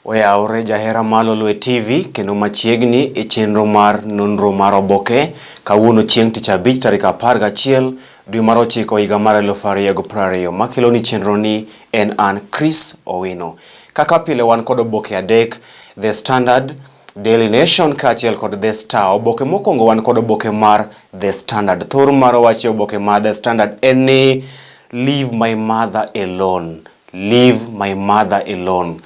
Oyawore jahera mar Lolwe TV kendo machiegni e chenro mar nonro mar oboke kawuono chieng' tich abich tarik 11 dwe mar ochiko higa mar 2020. Makeloni chenro ni en an Chris Owino. Kaka pile wan kod oboke adek, The Standard, Daily Nation kaachiel kod The Star. Oboke mokwongo wan kod oboke mar The Standard. Thor mar wach e oboke mar The Standard en ni Leave my mother alone. Leave my mother alone.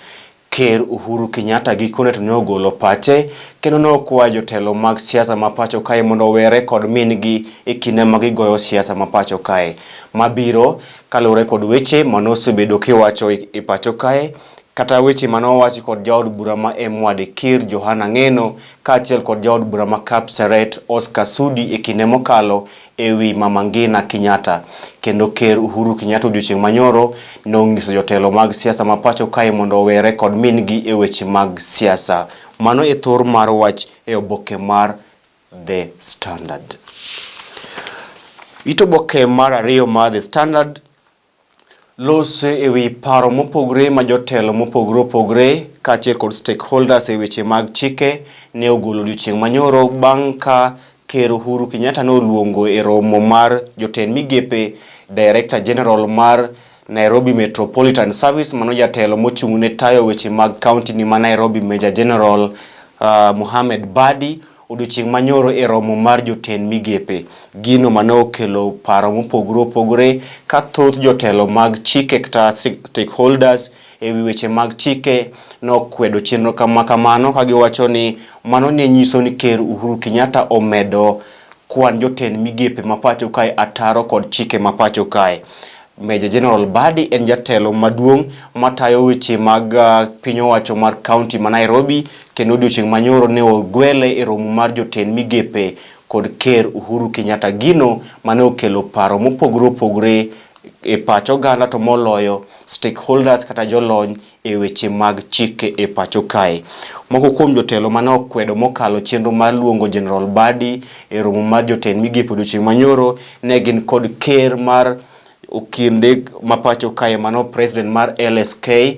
Ker Uhuru Kenyatta gikone to ne ogolo pache kendo ne okwayo jotelo mag siasa ma pacho kae mondo owere kod min-gi e kinde ma gigoyo siasa ma pacho kae. Mabiro kaluwore kod weche mane osebedo kiwacho e pacho kae kata weche mane owachi kod jaod bura ma Emwade Kir Johana Ng'eno kaachiel kod jaod bura ma Kapseret Oscar Sudi e kinde mokalo e wi Mama Ngina Kenyatta. Kendo Ker Uhuru Kenyatta odiochieng' manyoro nonyiso jotelo mag siasa ma pacho kae mondo owere kod min-gi e weche mag siasa. Mano e thor mar wach e oboke mar The Standard. It oboke mar ariyo mar The Standard Lose e wi paro mopogre ma jotelo mopogre opogre kaachiel kod stakeholders e weche mag chike ne ogolo odiochieng' manyoro bang' ka Ker Uhuru Kenyatta ne oluongo e romo mar jotend migepe Director General mar Nairobi Metropolitan Service mano jatelo mochung' ne tayo weche mag kaunti ni ma Nairobi Major General Mohamed Badi odiochieng' manyoro e romo mar jotend migepe, gino mane okelo paro mopogore opogore ka thoth jotelo mag chike kata stakeholders e wi weche mag chike nokwedo chenro kama kamano ka giwacho ni mano ne nyiso ni Ker Uhuru Kenyatta omedo kwan jotend migepe ma pacho kae ataro kod chike ma pacho kae. Major General Badi en jatelo maduong' matayo weche mag piny owacho mar kaunti ma Nairobi kendo odiochieng' manyoro ne ogwele e romo mar jotend migepe kod Ker Uhuru Kenyatta, gino mane okelo paro mopogore opogore e pach oganda to moloyo stakeholders kata jolony e weche mag chike e pacho kae. Moko kuom jotelo mane okwedo mokalo chenro mar luongo General Badi e romo mar jotend migepe odiochieng' manyoro ne gin kod ker mar okinde ma pacho kae mano president mar LSK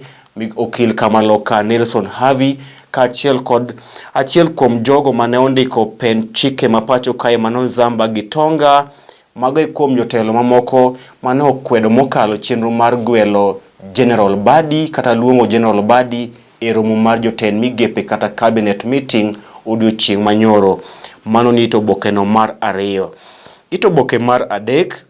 okil Kamaloka Nelson Havi kaachiel kod achiel kuom jogo mane ondiko pen chike ma pacho kae mano Nzamba Gitonga. Mago e kuom jotelo mamoko mane okwedo mokalo chenro mar gwelo General Badi kata luongo General Badi e romo mar jotend migepe kata cabinet meeting odiochieng' manyoro. Mano ni it obokeno mar ariyo. It oboke mar adek,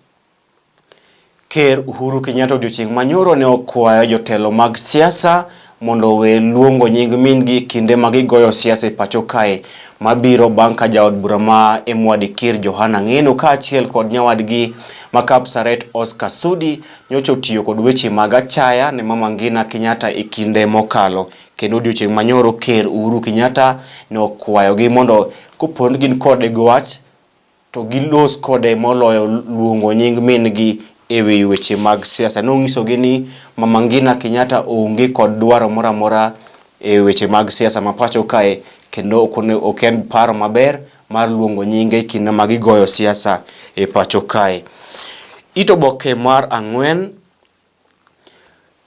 Ker Uhuru Kenyatta odiochieng' manyoro ne okwayo jotelo mag siasa mondo owe luongo nying min-gi kinde ma gigoyo siasa e pacho kae mabiro bang' ka jaod bura ma Emwadi Kir Johana Ng'eno kaachiel kod nyawadgi ma Kapsaret Oscar Sudi nyocha otiyo kod weche mag achaya ne Mama Ngina Kenyatta e kinde mokalo kendo odiochieng' manyoro Ker Uhuru Kenyatta ne okwayogi mondo kopo ni gin kode gi wach to gilos kode moloyo luongo nying min-gi e wi weche mag siasa. Nonyisogi ni Mama Ngina Kenyatta onge kod dwaro moro amora e weche mag siasa ma pacho kae kendo ok en paro maber mar luongo nyinge e kinde ma gigoyo siasa e pacho kae. It oboke mar ang'wen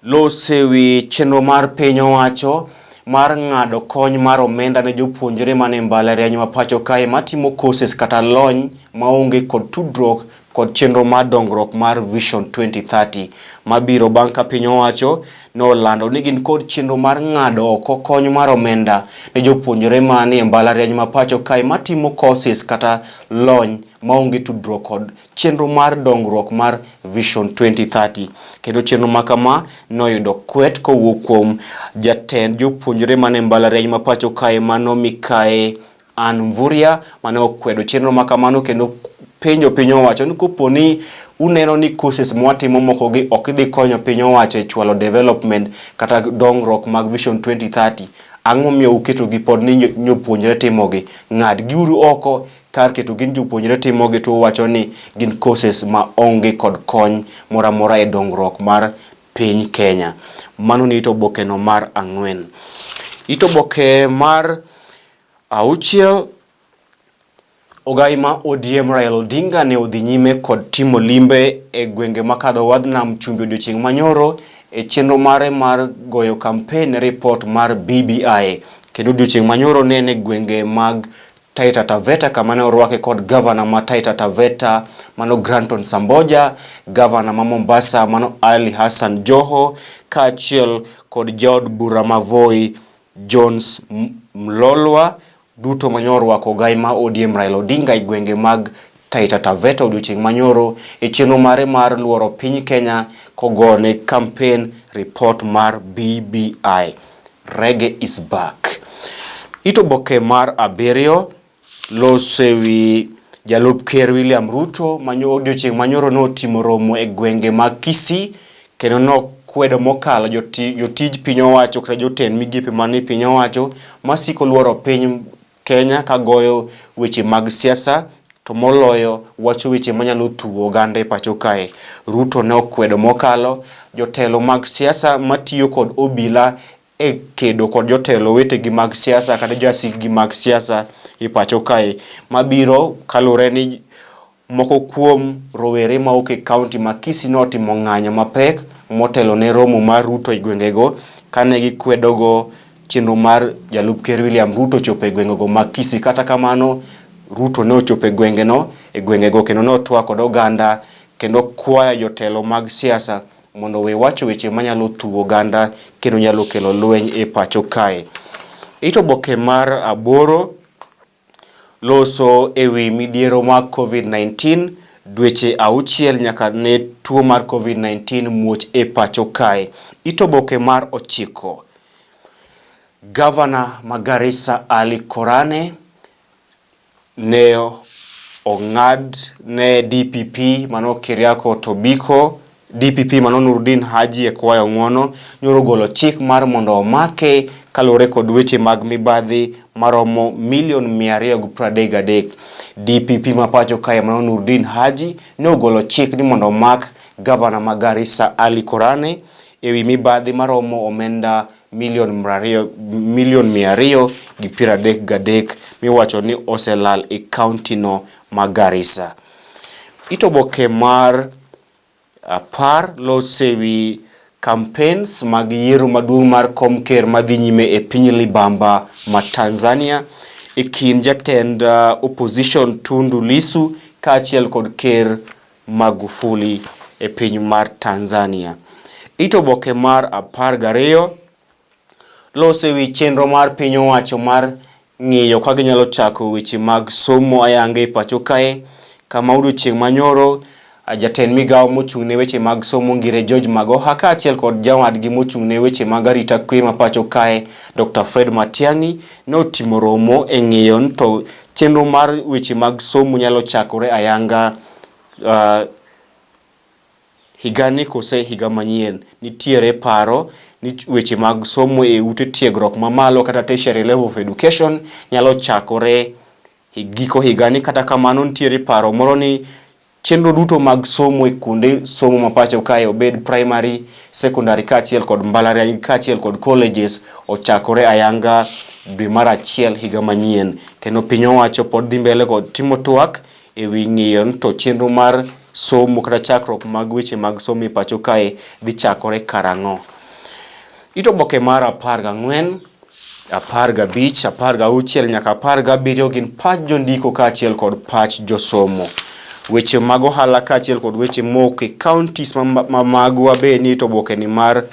Lose wi chenro mar piny owacho mar ng'ado kony mar omenda ne jopuonjre mane mbalariany ma pacho kae matimo courses kata lony maonge kod tudruok kod chenro mar dongruok mar Vision 2030 mabiro bang' ka piny owacho nolando ni gin kod chenro mar ng'ado oko kony mar omenda ne jopuonjre manie mbalariany ma pacho kae matimo courses kata lony maonge tudruok kod chenro mar dongruok mar Vision 2030. Kendo chenro ma kama noyudo kwet kowuok kuom jatend jopuonjre mane mbalariany ma pacho kae mano Mikae Ann Mvurya mane okwedo chenro ma kamano kendo penjo piny owacho ni kopo ni uneno ni courses mwatimo moko gi ok dhi konyo piny owacho e chwalo development kata dongruok mag Vision 2030, ang'o momiyo uketogi pod ni jopuonjre timogi? Ng'ad giuru oko kar keto gin jopuonjre timogi to uwacho ni gin courses ma onge kod kony moro amora e dongruok mar piny Kenya. Mano ni it obokeno mar ang'wen. It oboke mar auchiel, ogai ma ODM Raila Odinga ne odhi nyime kod timo limbe e gwenge makadho wadh nam chumbi odiochieng' manyoro. e chenro mare mar goyo kampen ne ripot mar BBI kendo odiochieng' manyoro ne en e gwenge mag Taita Taveta kama ne orwake kod gavana ma Taita Taveta mano Granton Samboja, gavana ma Mombasa mano Ali Hassan Joho kaachiel kod jaod bura ma Voi Jones Mlolwa duto mane orwako ogai ma ODM Raila Odinga e gwenge mag Taita Taveta odiochieng' manyoro e chenro mare mar luoro piny Kenya kogone kampen ripot mar BBI. Reggae is back. It oboke mar abiriyo loso e wi jalup ker William Ruto manyo odiochieng' manyoro notimo romo e gwenge mag Kisii kendo nokwedo mokalo jotij piny owacho kata jotend migepe manie piny owacho masiko luoro piny Kenya ka goyo weche mag siasa to moloyo wacho weche manyalo thuwo oganda e pacho kae. Ruto ne okwedo mokalo jotelo mag siasa matiyo kod obila e kedo kod jotelo wetegi mag siasa kata jowasikgi mag siasa e pacho kae mabiro kalure ni Moko kuom rowere mawuok e kaunti ma Kisii notimo ng'anyo mapek motelo ne romo mar Ruto e gwengego kane gikwedogo chenro mar jalup ker William Ruto chopo e gwengego mag Kisii. Kata kamano, Ruto ne ochopo e gwengeno e gwengego kendo ne otwak kod oganda kendo kwayo jotelo mag siasa mondo owe wacho weche manyalo thuwo oganda kendo nyalo kelo lweny e pacho kae. It oboke mar aboro Loso e wi midhiero mag Covid-19 dweche auchiel nyaka ne tuo mar Covid-19 muoch e pacho kae. It oboke mar ochiko. Gavana ma Garissa Ali Korane ne ong'ad ne DPP mano Keriako Tobiko DPP mano Nurdin Haji e kwayo ng'uono nyoro ogolo chik mar mondo omake kaluwore kod weche mag mibadhi maromo milion 233. DPP ma pacho kae mano Nurdin Haji ne ogolo chik ni mondo omak gavana ma Garissa Ali Korane ewi mibadhi maromo omenda milion 233 miwacho ni oselal e kaunti no ma Garissa. It oboke mar apar lose wi campaigns mag yiero maduong' mar kom ker madhi nyime e piny libamba ma Tanzania e kind jatend opposition Tundu Lissu kaachiel kod ker Magufuli e piny mar Tanzania. It oboke mar 12 Loso e wi chenro mar piny owacho mar ng'iyo ka ginyalo chako weche mag somo ayanga e pacho kae kama odiochieng' manyoro jatend migawo mochung' ne weche mag somo Ngire George Magoha kaachiel kod jawadgi mochung' ne weche mag arita kwe ma pacho kae Dr. Fred Matiang'i ne otimo romo e ng'iyo ni to chenro mar weche mag somo nyalo chakore ayanga Higani kose higa manyien, nitiere paro ni weche mag somo e ute tiegruok mamalo kata tertiary level of education nyalo chakore e giko higani. Kata kamano nitiere paro moro ni chenro duto mag somo e kuonde somo ma pacho kae obed primary, secondary kaachiel kod mbalariany kaachiel kod colleges ochakore ayanga dwe mar achiel higa manyien. Kendo piny owacho pod dhi mbele kod timo twak e wi ng'iyo ni to chenro mar somo kata chakruok mag weche mag somo e pacho kae dhi chakore karang'o. It oboke mar 14, 15, 16 nyaka 17 gin pach jondiko kaachiel kod pach josomo. Weche mag ohala kaachiel kod weche mok e counties ma magwa be ni it oboke ni mar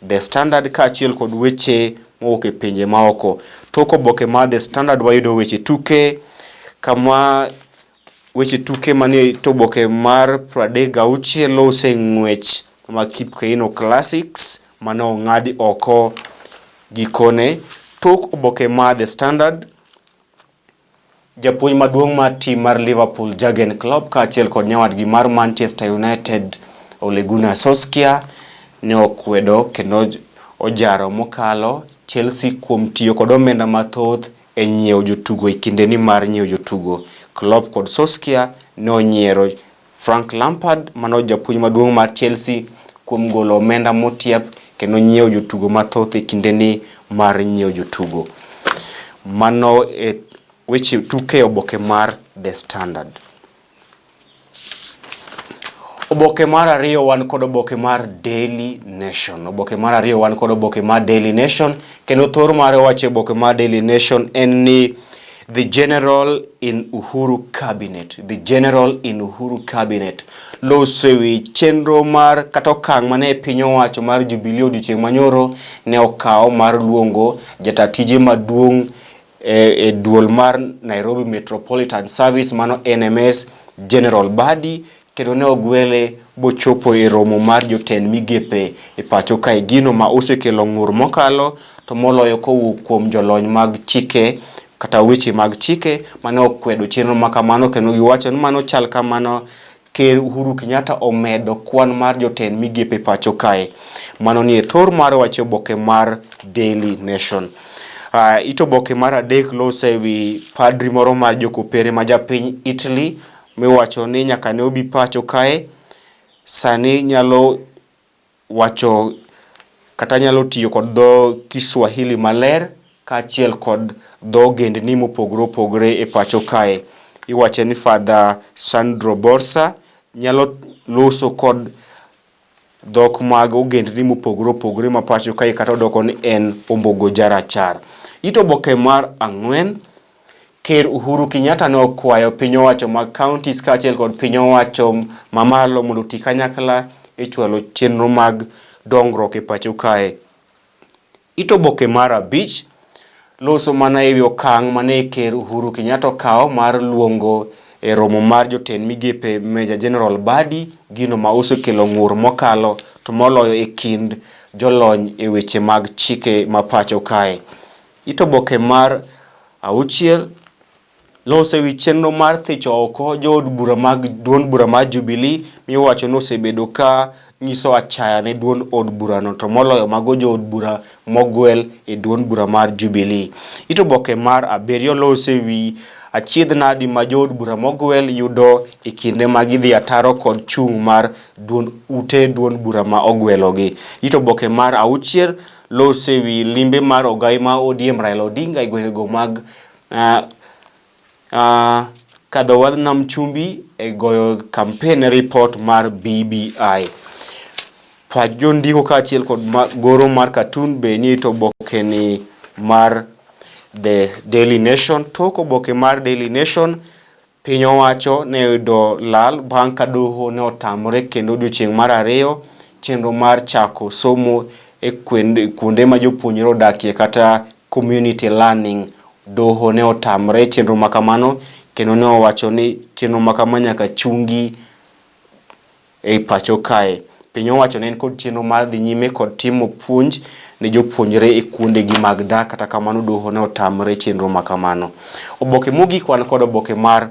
The Standard kaachiel kod weche mowuok e pinje maoko. Tok oboke mar The Standard wayudo weche tuke kama weche tuke manie oboke mar 36 lose ng'wech ma Kip Keino Classics mane ong'adi oko gikone. Tok oboke mar The Standard, japuonj maduong' mar tim mar Liverpool Jurgen Klopp kaachiel kod nyawadgi mar Manchester United Ole Gunnar Solskjaer ne okwedo kendo ojaro mokalo Chelsea kuom tiyo kod omenda mathoth e nyiewo jotugo e kindeni mar nyiewo jotugo. Klopp kod Solskjaer ne onyiero Frank Lampard mano japuonj maduong' mar Chelsea kuom golo omenda motiap kendo nyiewo jotugo mathoth e kindeni mar nyiewo jotugo. Mano e weche tuke oboke mar The Standard. Oboke mar ariyo wan kod oboke mar Daily Nation. Oboke mar ariyo wan kod oboke mar Daily Nation kendo thor mare wacho e oboke mar Daily Nation en ni The General in Uhuru Cabinet. The General in Uhuru Cabinet loso e wi chenro mar kata okang' mane piny owacho mar Jubilee odiochieng' manyoro ne okawo mar luongo jata tije maduong' e duol mar Nairobi Metropolitan Service mano NMS General Badi kendo ne ogwele bochopo e romo mar jotend migepe e pacho kae, gino ma osekelo ng'ur mokalo to moloyo kowuok kuom jolony mag chike kata weche mag chike mane okwedo chenro ma kamano kendo giwacho ni mano chal kamano Ker Uhuru Kenyatta omedo kwan mar jotend migepe pacho kae. Mano nie thor mar wach oboke mar Daily Nation. It oboke mar adek loso e wi padri moro mar jokopere ma japiny Italy miwacho ni nyaka ne obi pacho kae sani nyalo wacho kata nyalo tiyo kod dho Kiswahili maler kaachiel kod dho ogendni mopogore opogore e pacho kae. Iwache ni Father Sandro Borsa nyalo loso kod dhok mag ogendni mopogore opogore ma pacho kae kata odoko ni en ombogo jarachar. It oboke mar ang'wen Ker Uhuru Kenyatta ne okwayo piny owacho mag counties kaachiel kod piny owacho mamalo mondo oti kanyakla e chwalo chenro mag dongruok e pacho kae. It oboke mar abich loso mana ewi okang' mane Ker Uhuru Kenyatta okawo mar luongo e romo mar jotend migepe Major General Badi, gino ma osekelo ng'ur mokalo to moloyo e kind jolony e weche mag chike ma pacho kae. It oboke mar auchiel loso ewi chenro mar thicho oko jood bura mag duond bura mar Jubilee miwacho ni osebedo ka nyiso achaya ne duond od burano to moloyo mago jood bura mogwel e duond bura mar Jubilee. It oboke mar abiriyo loso ewi achiedh nadi ma jood bura mogwel yudo e kinde ma gidhi ataro kod chung' mar duond ute duond bura ma ogwelogi. It oboke mar auchiel Los e wi limbe mar ogai ma ODM Raila Odinga e gwengego mag kadho wadh nam chumbi e goyo kampen ne ripot mar BBI. Pach jondiko kaachiel kod goro mar katun be nie oboke ni mar The Daily Nation. Tok oboke mar Daily Nation Piny owacho ne oyudo lal bang' ka doho ne otamore kendo odiochieng' mar ariyo chenro mar chako somo e kuonde ma jopuonjre odakie kata community learning. Doho ne otamore chenro ma kamano kendo ne owacho ni chenro ma kama nyaka chungi e pacho kae. Piny owacho ne nikod chenro mar dhi nyime kod timo puonj ne jopuonjre e kuondegi mag dak kata kamano doho ne otamre chenro ma kamano. Oboke mogik wan kod oboke mar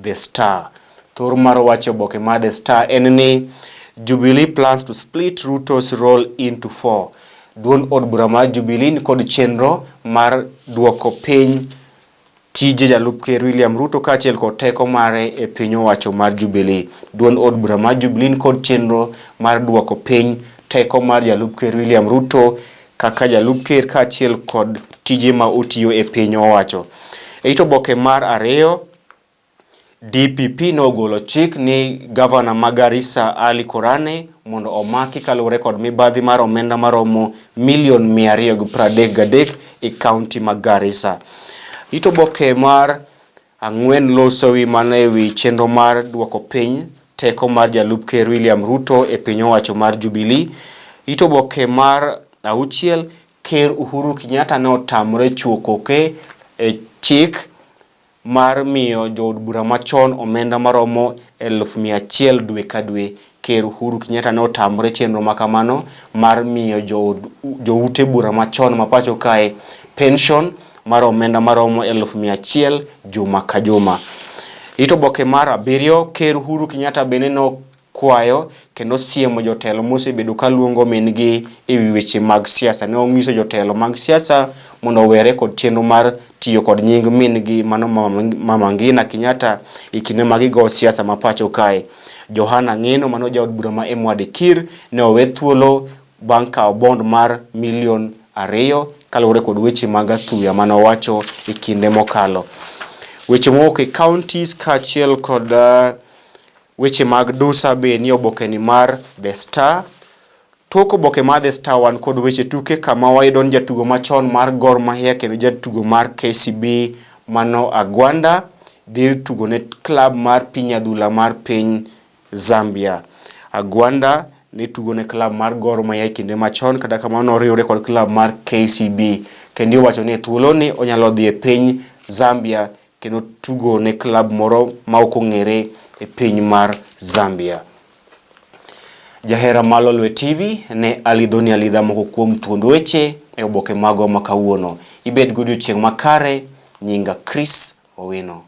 The Star. Thor mar wach e oboke mar The Star en ni Jubilee plans to split Ruto's role into four. Duond od bura mar Jubilee nikod chenro mar duoko piny Tije jalup ker William Ruto kaachiel kod teko mare e piny owacho mar Jubilee. Duond od bura mar Jubilee nikod chenro mar duoko piny teko mar jalup ker William Ruto kaka jalup ker kaachiel kod tije ma otiyo e piny owacho. E it oboke mar ariyo, DPP nogolo chik ni gavana ma Garissa Ali Korane mondo omaki kaluwore kod mibadhi mar omenda maromo milion 233 e kaunti ma Garissa. It oboke mar ang'wen loso wi mana e wi chenro mar duoko piny teko mar jalup ker William Ruto e piny owacho mar Jubilee. It oboke mar auchiel, Ker Uhuru Kenyatta ne otamore chuo koke e chik mar miyo jood bura machon omenda maromo 100,000 dwe ka dwe. Ker Uhuru Kenyatta ne otamore chenro ma kamano mar miyo joute bura machon ma pacho kae pension mar omenda maromo 100,000 juma ka juma. It oboke mar abiriyo, Ker Uhuru Kenyatta bende no kwayo kendo siemo jotelo mosebedo ka luongo min-gi e wi weche mag siasa. Ne onyiso jotelo mag siasa mondo owere kod chenro mar tiyo kod nying min-gi mano Mama Ngina Kenyatta e kinde ma gigo siasa ma pacho kae. Johana Ng'eno mano jaod bura ma Emwade Kir ne owe thuolo bang' kawo bond mar milion 2 kaluwore kod weche mag athuya mane owacho e kinde mokalo. Weche mowuok e counties kaachiel kod Weche mag Dusa be nie obokeni mar The Star. Tok oboke mar The Star wan kod weche tuke kama wayudo ni jatugo machon mar Gor Mahia kendo jatugo mar KCB Mano Agwanda dhi tugo ne klab mar piny adhula mar piny Zambia. Agwanda ne tugo ne klab mar Gor Mahia e kinde machon kata kamano noriwre kod klab mar KCB kendo iwacho ni e thuoloni onyalo dhi e piny Zambia kendo tugo ne klab moro ma ok ong'ere e piny mar Zambia. Jahera mar Lolwe TV ne alidhoni alidha moko kuom thuond weche e oboke magwa ma kawuono. Ibed godiochieng' makare, nyinga Chris Owino.